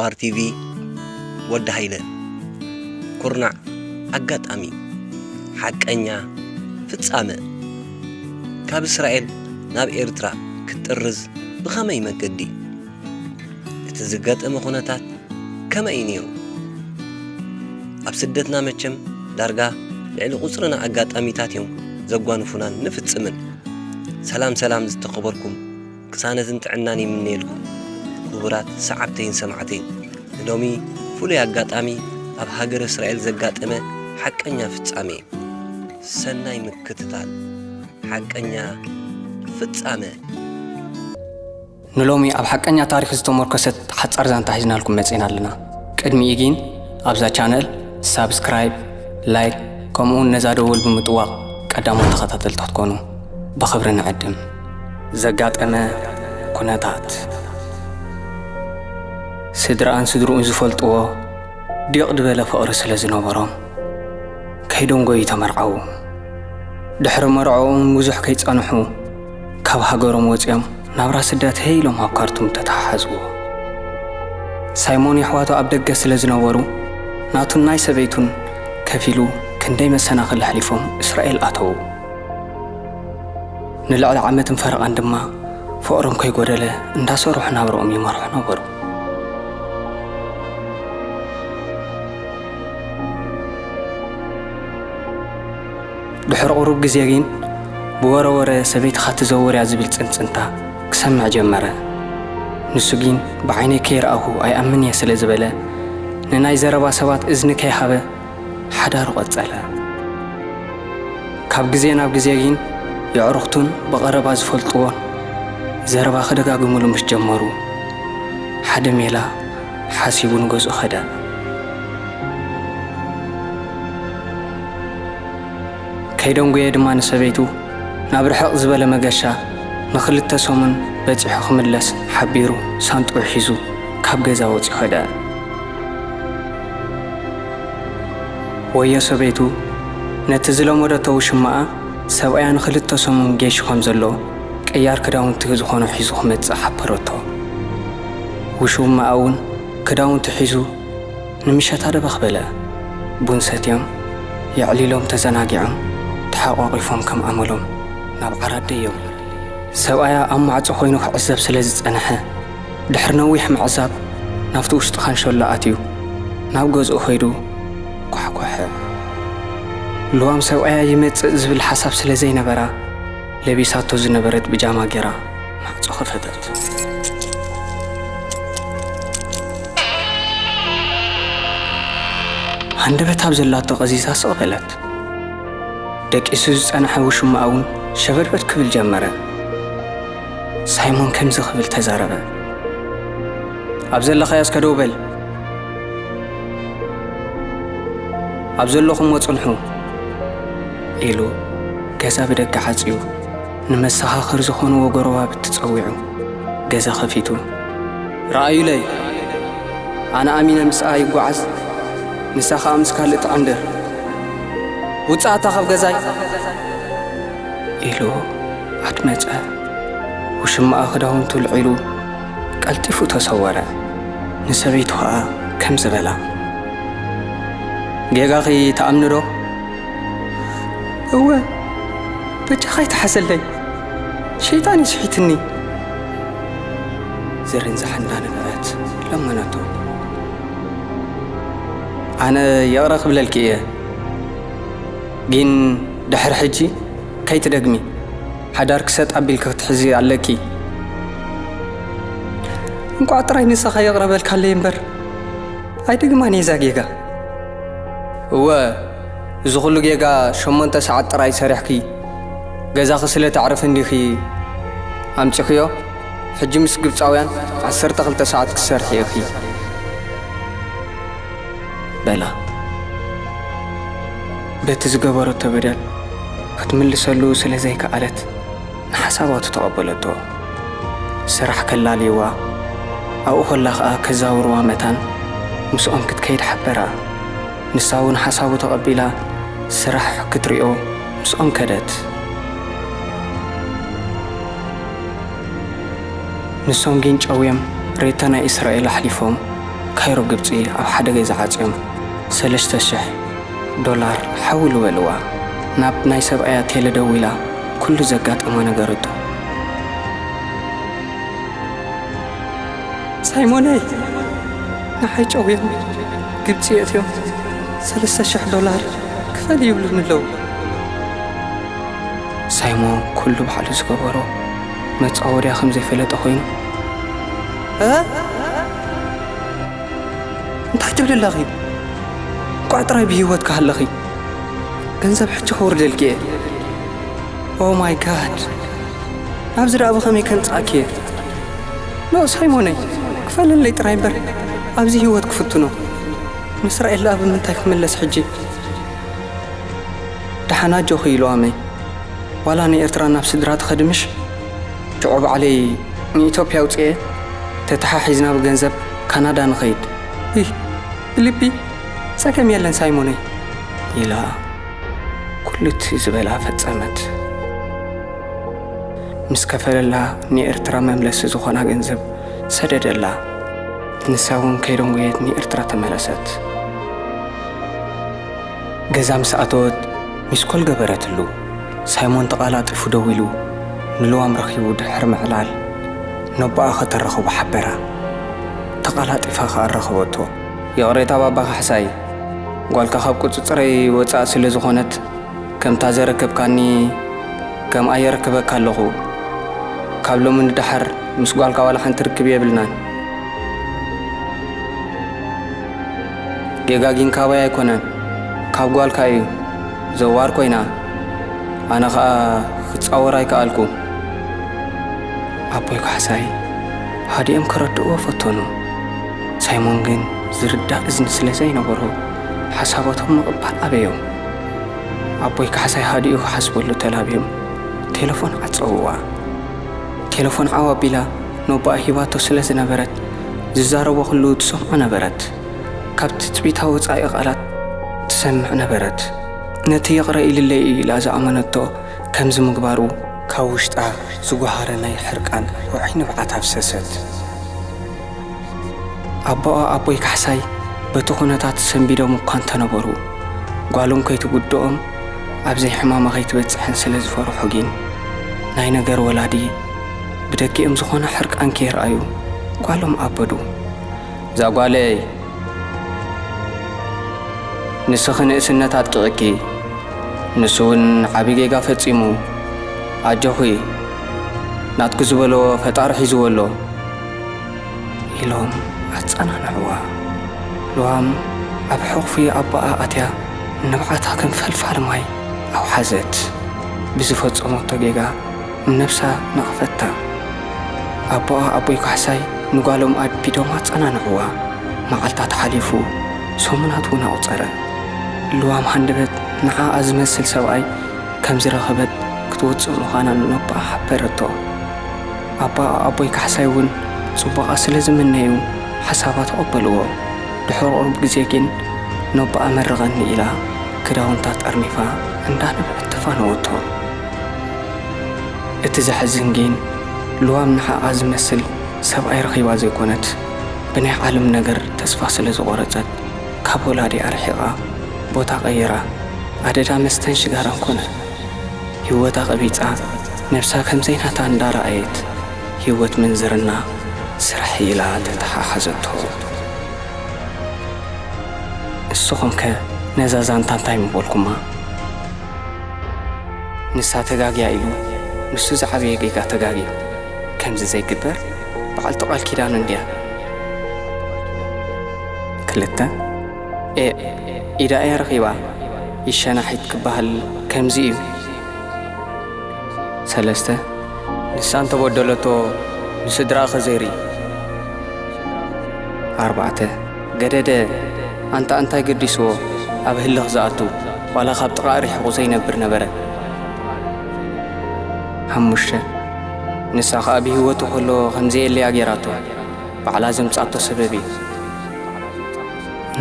ኣር ቲ ቪ፣ ወዲ ሃይለ። ኩርናዕ ኣጋጣሚ፣ ሓቀኛ ፍጻመ። ካብ እስራኤል ናብ ኤርትራ ክትጥርዝ ብኸመይ መገዲ? እቲ ዝገጠመ ኩነታት ከመይ እዩ ነይሩ? ኣብ ስደትና መቸም ዳርጋ ልዕሊ ቁጽርና ኣጋጣሚታት እዮም ዘጓንፉናን ንፍጽምን። ሰላም ሰላም ዝተኸበርኩም፣ ቅሳነትን ጥዕናን ይምነየልኩም ክቡራት ሰዓብተይን ሰማዕተይን። ንሎሚ ፍሉይ ኣጋጣሚ ኣብ ሃገረ እስራኤል ዘጋጠመ ሓቀኛ ፍጻሜ። ሰናይ ምክትታል። ሓቀኛ ፍጻመ። ንሎሚ ኣብ ሓቀኛ ታሪኽ ዝተመርኮሰት ሓጻር ዛንታ ሒዝናልኩም መጺና ኣለና። ቅድሚኡ ግን ኣብዛ ቻነል ሳብስክራይብ፣ ላይክ ከምኡውን ነዛ ደወል ብምጥዋቕ ቀዳሞት ተኸታተልቲ ክትኮኑ ብኽብሪ ንዕድም። ዘጋጠመ ኩነታት። ስድራኣን ስድርኡን ዝፈልጥዎ ዲቕ ዝበለ ፍቕሪ ስለ ዝነበሮም ከይደንጎዩ ተመርዓዉ። ድሕሪ መርዕኦም ብዙሕ ከይጸንሑ ካብ ሃገሮም ወጺኦም ናብራ ስደት ሄ ኢሎም ኣብ ካርቱም ተተሓሓዝዎ። ሳይሞን የሕዋቱ ኣብ ደገ ስለ ዝነበሩ ናቱን ናይ ሰበይቱን ከፊሉ ክንደይ መሰናኽል ኣሕሊፎም እስራኤል ኣተዉ። ንልዕሊ ዓመትን ፈረቓን ድማ ፍቕሮም ከይጎደለ እንዳሰርሑ ናብርኦም ይመርሑ ነበሩ። ድሕሪ ቁሩብ ግዜ ግን ብወረ ወረ ሰበይትኻ ትዘውር እያ ዝብል ጽንጽንታ ክሰምዕ ጀመረ። ንሱ ግን ብዓይነይ ከይረኣኹ ኣይኣምን እየ ስለ ዝበለ ንናይ ዘረባ ሰባት እዝኒ ከይሃበ ሓዳሩ ቀጸለ። ካብ ግዜ ናብ ግዜ ግን የዕሩኽቱን ብቐረባ ዝፈልጥዎን ዘረባ ክደጋግሙሉ ምስ ጀመሩ ሓደ ሜላ ሓሲቡ ንገዝኡ ኸደ። ከይደንጎየ ድማ ንሰበይቱ ናብ ርሕቕ ዝበለ መገሻ ንኽልተ ሰሙን በጺሑ ክምለስ ሓቢሩ ሳንጥኡ ሒዙ ካብ ገዛ ወጺኡ ኸደ። ወዮ ሰበይቱ ነቲ ዝለመደቶ ውሽማኣ ሰብኣያ ንኽልተ ሰሙን ጌሹ ከም ዘሎ ቅያር ክዳውንቲ ዝኾኖ ሒዙ ክመጽእ ሓበረቶ። ውሽማኣ እውን ክዳውንቲ ሒዙ ንምሸት ኣደበኽ በለ። ቡን ሰትዮም የዕሊሎም ተዘናጊዖም ተሓቋቒፎም ከም ኣመሎም ናብ ዓራት ደየቡ። ሰብኣያ ኣብ ማዕጾ ኮይኑ ክዕዘብ ስለ ዝጸንሐ ድሕሪ ነዊሕ ምዕዛብ ናብቲ ውሽጢ ካንሸሎ ኣትዩ ናብ ገዝኡ ከይዱ ኳሕኳሐ። ልዋም ሰብኣያ ይመጽእ ዝብል ሓሳብ ስለ ዘይነበራ ለቢሳቶ ዝነበረት ብጃማ ጌራ ማዕጾ ከፈተት። ሃንደበት ኣብ ዘላቶ ቀዚዛ ስቕ በለት። ደቂሱ ዝጸንሐ ውሽማኣ እውን ሸበድበድ ክብል ጀመረ። ሳይሞን ከምዚ ክብል ተዛረበ። ኣብ ዘለኻዮ እስከ ደው በል። ኣብ ዘለኹምዎ ጽንሑ ኢሉ ገዛ ብደገ ዓጽዩ ንመሰኻኽር ዝኾንዎ ጎረባብቲ ጸዊዑ ገዛ ከፊቱ። ረኣዩለይ፣ ኣነ ኣሚነ ምስኣ ይጓዓዝ፣ ንሳ ኸኣ ምስ ካልእ ትዕንድር። ውጻእ ኣታ ካብ ገዛይ ኢሉ ኣድመጸ። ውሽማኣ ክዳውንቱ ልዒሉ ቀልጢፉ ተሰወረ። ንሰበይቱ ኸኣ ከም ዝበላ፣ ጌጋኺ ትኣምኒ ዶ? እወ፣ በጃኻ ይትሓዘለይ፣ ሸይጣን እዩ ስሒትኒ። ዝርንዛሕ እንዳነበዐት ለመነቶ። ኣነ ይቕረ ክብለልኪ እየ፣ ግን ድሕሪ ሕጂ ከይትደግሚ። ሓዳር ክሰጥ ኣቢልኪ ክትሕዚ ኣለኪ። እንቋዕ ጥራይ ንስኻ ይቕረ በልካለይ እምበር ኣይደግማን እየ እዛ ጌጋ። እወ፣ እዚ ኹሉ ጌጋ ሸሞንተ ሰዓት ጥራይ ሰሪሕኪ ገዛኺ ስለ ተዕርፊ እንዲኺ ኣምጺኽዮ። ሕጂ ምስ ግብጻውያን ዓሰርተ ክልተ ሰዓት ክትሰርሒ ኢኺ በላ። በቲ ዝገበረቶ በደል ክትምልሰሉ ስለ ዘይከኣለት ንሓሳባቱ ተቐበለቶ። ስራሕ ከላልይዋ ኣብኡ ከላ ኸኣ ከዛውርዋ መታን ምስኦም ክትከይድ ሓበራ። ንሳ እውን ሓሳቡ ተቐቢላ ስራሕ ክትሪኦ ምስኦም ከደት። ንሶም ግን ጨውዮም ሬታ ናይ እስራኤል ኣሕሊፎም ካይሮ ግብጺ ኣብ ሓደ ገዛ ዓጽዮም ሰለስተ ሽሕ ዶላር ሓውሉ በልዋ። ናብ ናይ ሰብኣያ ቴለ ደዊላ ኩሉ ዘጋጠማ ነገረቶ። ሳይሞነይ፣ ንዓይ ጨውዮም ግብጺ የእትዮም ሰለስተ ሽሕ ዶላር ክፈል ይብሉኒ ኣለዉ። ሳይሞን ኩሉ ባዕሉ ዝገበሮ መጻወድያ ከም ዘይፈለጠ ኮይኑ፣ እ? እንታይ ትብል ኣለኺ? እንቋዕ ጥራይ ብህይወት ክሃለኺ። ገንዘብ ሕጂ ከውርደልኪ እየ። ኦ ማይ ጋድ! ናብዚ ደኣ ብኸመይ ከምጽኣኪ እየ? ኖ ሳይሞነይ፣ ክፈለለይ ጥራይ እምበር ኣብዚ ህይወት ክፍትኖ። ንእስራኤል ደኣ ብምንታይ ክምለስ ሕጂ? ደሓን ኣጆኺ ኢሉ ኣመይ። ዋላ ንኤርትራ ናብ ስድራ ትኸዲ ምሽ? ሽዑ ባዕለይ ንኢትዮጵያ ኣውጽኤ ተተሓሒዝና ብገንዘብ ካናዳ ንኸይድ። ይህ ብልቢ ጸገም የለን ሳይሞነይ፣ ኢላ ኩሉ እቲ ዝበላ ፈጸመት። ምስ ከፈለላ ንኤርትራ መምለሲ ዝኾና ገንዘብ ሰደደላ። ንሳ እውን ከይደንጎየት ንኤርትራ ተመለሰት። ገዛ ምስ ኣተወት ሚስኮል ገበረትሉ። ሳይሞን ተቓላጢፉ ደዊሉ ንልዋም ረኺቡ ድሕሪ ምዕላል ነቦኣ ከተራኽቦ ሓበራ። ተቓላጢፋ ከኣ ኣራኸበቶ። ይቕሬታ ባባ ካሕሳይ፣ ጓልካ ካብ ቁጽጽረይ ወጻእ ስለ ዝኾነት ከምታ ዘረከብካኒ ከምኣ የረክበካ ኣለኹ። ካብ ሎሚ ንደሓር ምስ ጓልካ ዋላ ሓንቲ ርክብ የብልናን። ጌጋ ግን ካባይ ኣይኮነን፣ ካብ ጓልካ እዩ። ዘዋር ኮይና፣ ኣነ ኸኣ ክጻወር ኣይከኣልኩ። ኣቦይ ካሕሳይ ሃዲኦም ከረድእዎ ፈተኑ። ሳይሞን ግን ዝርዳእ እዝኒ ስለ ዘይነበሮ፣ ሓሳባቶም ምቕባል ኣበዮም። ኣቦይ ካሕሳይ ሃዲኡ ክሓስበሉ ተላብዮም ቴለፎን ዓጸውዋ። ቴለፎን ዓው ኣቢላ ኖባኣ ሂባቶ ስለ ዝነበረት፣ ዝዛረቦ ኩሉ ትሰምዖ ነበረት። ካብ ትጽቢታ ወጻኢ ቃላት ትሰምዕ ነበረት። ነቲ ይቕረ ኢልለይ ኢላ ዝኣመነቶ ከምዚ ምግባሩ፣ ካብ ውሽጣ ዝጓሃረ ናይ ሕርቃን ውዑይ ንብዓት ኣፍሰሰት። ኣቦኣ ኣቦይ ካሕሳይ በቲ ኩነታት ሰንቢዶም እኳ እንተነበሩ፣ ጓሎም ከይትጉድኦም ኣብ ዘይሕማማ ከይትበጽሕን ስለ ዝፈርሑ ግን፣ ናይ ነገር ወላዲ ብደጊኦም ዝኾነ ሕርቃን ከየርኣዩ ጓሎም ኣበዱ። እዛ ጓለይ፣ ንስኺ ንእስነት ኣጥቂቕኪ፣ ንሱ እውን ዓቢ ጌጋ ፈጺሙ። ኣጆኺ፣ ናትኪ ዝበሎ ፈጣሪ ሒዝዎ ኣሎ። ኢሎም ኣጸናንዕዋ። ልዋም ኣብ ሕቑፊ ኣቦኣ ኣትያ ንብዓታ ከም ፈልፋሊ ማይ ኣውሓዘት። ብዝፈጸመቶ ጌጋ ንነብሳ ነቕፈታ። ኣቦኣ ኣቦይ ካሕሳይ ንጓሎም ኣቢዶም ኣጸናንዕዋ። መዓልታት ሓሊፉ፣ ሰሙናት እውን ኣቑጸረ። ልዋም ሃንደበት ንዓኣ ዝመስል ሰብኣይ ከም ዝረኸበት ክትወጽእ ምዃና ንኖባኣ ሓበረቶ። ኣቦኣ ኣቦይ ካሕሳይ እውን ጽቡቓ ስለ ዝምነዩ ሓሳባ ተቐበልዎ። ድሕሪ ቁሩብ ግዜ ግን ኖባኣ መርቐኒ ኢላ ክዳውንታ ጠርኒፋ እንዳ ነብዐት ተፋነወቶ። እቲ ዘሕዝን ግን ልዋም ንዓኣ ዝመስል ሰብኣይ ረኺባ ዘይኮነት፣ ብናይ ዓለም ነገር ተስፋ ስለ ዝቖረጸት ካብ ወላዲኣ ርሒቓ ቦታ ቀይራ ኣደዳ መስተን ሽጋራን ኮነ። ህይወታ ቀቢጻ ነብሳ ከም ዘይናታ እንዳረኣየት ህይወት ምንዝርና ስራሕ ኢላ ተተሓሓዘቶ። ንስኹም ከ ነዛ ዛንታ እንታይ ምበልኩማ? ንሳ ተጋግያ ኢሉ ንሱ ዝዓበየ ጌጋ ተጋግዩ። ከምዚ ዘይግበር በዓልቲ ቃል ኪዳኑ እንድያ። ክልተ፣ ኤእ፣ ኢዳ እያ ረኺባ። ይሸናሒት ክበሃል ከምዚ እዩ። ሰለስተ፣ ንሳ እንተበደለቶ ንስድራኣ ከዘይርኢ። ኣርባዕተ፣ ገደደ፣ ኣንታ እንታይ ገዲስዎ ኣብ ህልኽ ዝኣቱ፣ ዋላ ካብ ጥቓኣ ርሒቑ ዘይነብር ነበረ። ሓሙሽተ፣ ንሳ ኸኣ ብህይወቱ ከሎ ከም ዘየለያ ጌራቶ፣ ባዕላ ዘምጻቶ ሰበብ እዩ።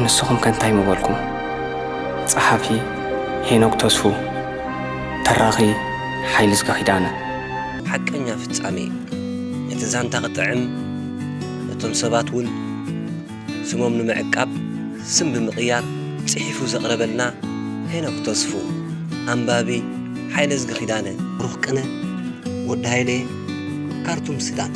ንስኹም ከ እንታይ ምበልኩም? ጸሓፊ ሄኖክ ተስፉ፣ ተራኺ ሓይልዝጊ ኪዳነ። ሓቀኛ ፍጻሜ። እቲ ዛንታ ክጥዕም፣ እቶም ሰባት እውን ስሞም ንምዕቃብ ስም ብምቕያር ጽሒፉ ዘቕረበልና ሄኖክ ተስፉ። ኣንባቢ ሓይለዝጊ ኪዳነ። ብሩኽ ቅነ ወዲ ሃይለ፣ ካርቱም ሱዳን።